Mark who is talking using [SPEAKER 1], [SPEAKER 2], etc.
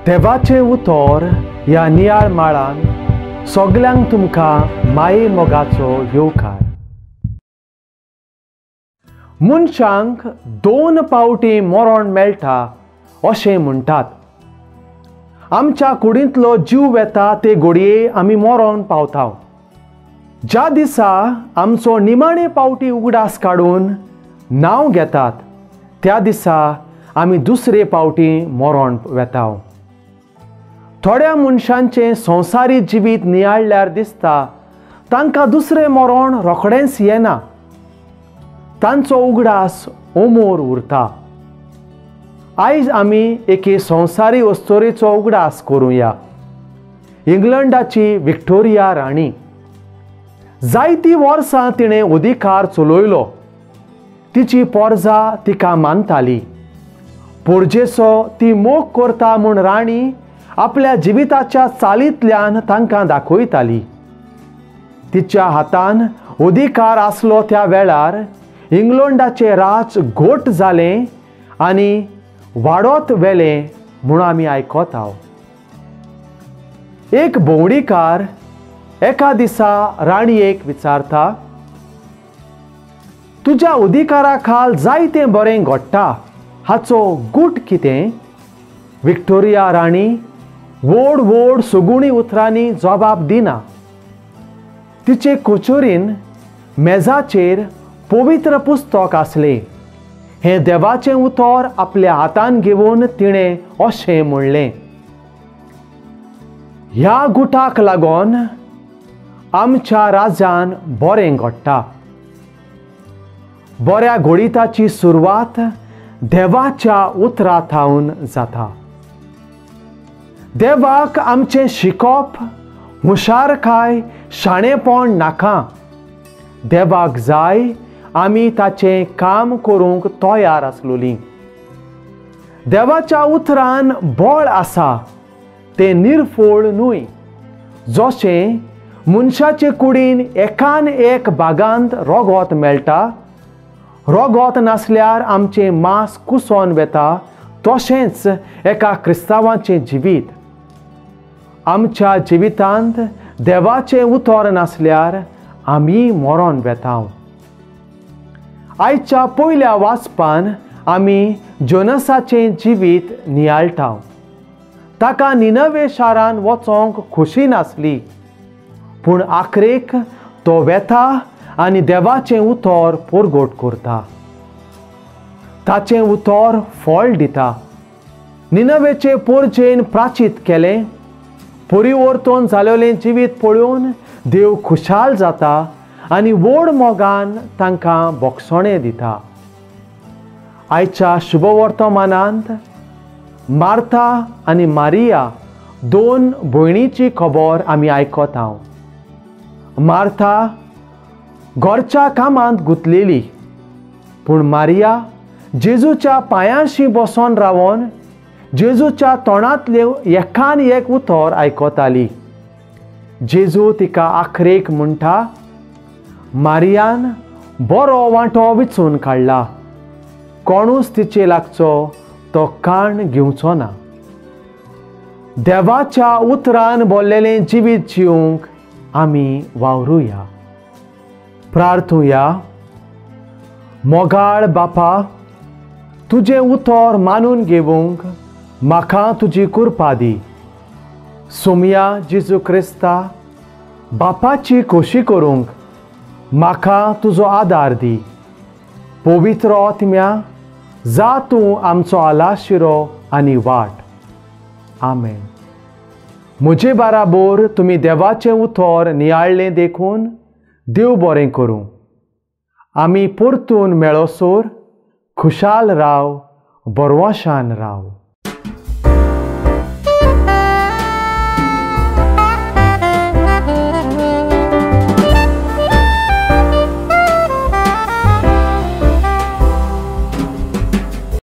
[SPEAKER 1] देवाचें उतर ह्या नियाळ माळान सगल्यांक तुमकां माये मोगाचो येवकार। मनशांक दोन पावटी मरण मेळटा अशें म्हणटात। आमच्या कुडींतलो जीव वेता ते घडये आमी मरण पावता। ज्या दिसा आमचो निमाणे पावटी उगडास काडून नांव घेतात त्या दिसा आमी दुसरे पावटी मरण वेता। थोड्या मनशांचें संवसारी जिवीत नियाळल्यार दिसता तांकां दुसरें मरण रोखडेंच येना, तांचो उगडास ओमोर उरता। आयज आमी एके संवसारी अस्तोरेचो उगडास करुया। इंग्लंडाची विक्टोरिया राणी जायती वर्सां तिणें अधिकार चलयलो। तिची पोरजा तिका मानताली। पोरजेचो ती मोग करता म्हूण राणी आपल्या जिविताच्या चालींतल्यान तांकां दाखयताली। तिच्या हातान अधिकार आसलो त्या वेळार इंग्लंडाचें राज घोट जालें आनी वाडत वेलें म्हूण आमी आयकता। एक भोंवडीकार एका दिसा राणयेक विचारता, तुज्या अधिकारा खाल जायतें बरें घडटा, हाचो गूट कितें? विक्टोरिया राणी व्हड व्हड सुगुणी उतरांनी जबाब दिना। तिचे कोचोरीन मेजाचेर पवित्र पुस्तक आसलें। हें देवाचें उतर आपल्या हातान घेवन तिणें अशें म्हणलें, ह्या गुटाक लागून आमच्या राजान बरें घडटा। बऱ्या घोडिताची सुरवात देवाच्या उतरा थावन जाता। देवाक आमचें शिकप, हुशारकाय, शाणेपण नाका। देवाक जाय आमी ताचें काम करूंक तयार आसलोलीं। देवाच्या उतरान बळ आसा, तें निर्फोळ न्हय। जशें मनशाचे कुडीन एकान एक बागांत रोगोत मेळटा, रोगोत नासल्यार आमचें मांस कुसोन वेता, तशेंच एका क्रिस्तांवाचें जिवीत। आमच्या जिवितांत देवाचें उतर नासल्यार आमी मरोन वेता। आयच्या पयल्या वाचपान आमी जोनसाचें जिवीत नियाळटा। ताका निनवे शारान वचोंक खोशी नासली, पूण आखरेक तो वेता आनी देवाचें उतर परगट करता। ताचें उतर फळ दिता। निनवेचे पोरजेन प्राचीत केलें, परिवर्तन जालेलें जिवीत पळोवन देव खुशाल जाता आनी व्हड मोगान तांकां बोगसणें दिता। आयच्या शुभवर्तमानांत मार्था आनी मारिया दोन भयणीची खबर आमी आयकता। मार्था घरच्या कामांत गुंतलेली, पूण मारिया जेजूच्या पांयांशी बसोन रावन जेजूच्या तोंडांतलें एकान एक उतर आयकताली। जेजू तिका आखरेक म्हणटा, मारियान बरो वांटो विचून काडला, कोणूच तिचे लागचो तो काण घेवचो ना। देवाच्या उतरान बोल्लेलें जिवीत जिवंक आमी वावरुया। प्रार्थुया। मोगाळ बापा, तुजें उतर मानून घेवंक म्हाका तुजी कृपा दी। सोमया जेजू क्रिस्ता, बापाची खोशी करूंक म्हाका तुजो आदार दी। पवित्र आत्म्या, जा तूं आमचो आलाशिरो आनी वाट। आमेन। म्हजे बाराबोर तुमी देवाचें उतर नियाळ्ळें देखून देव बरें करूं। आमी परतून मेळोसर खुशाल राव, बरवाशान राव।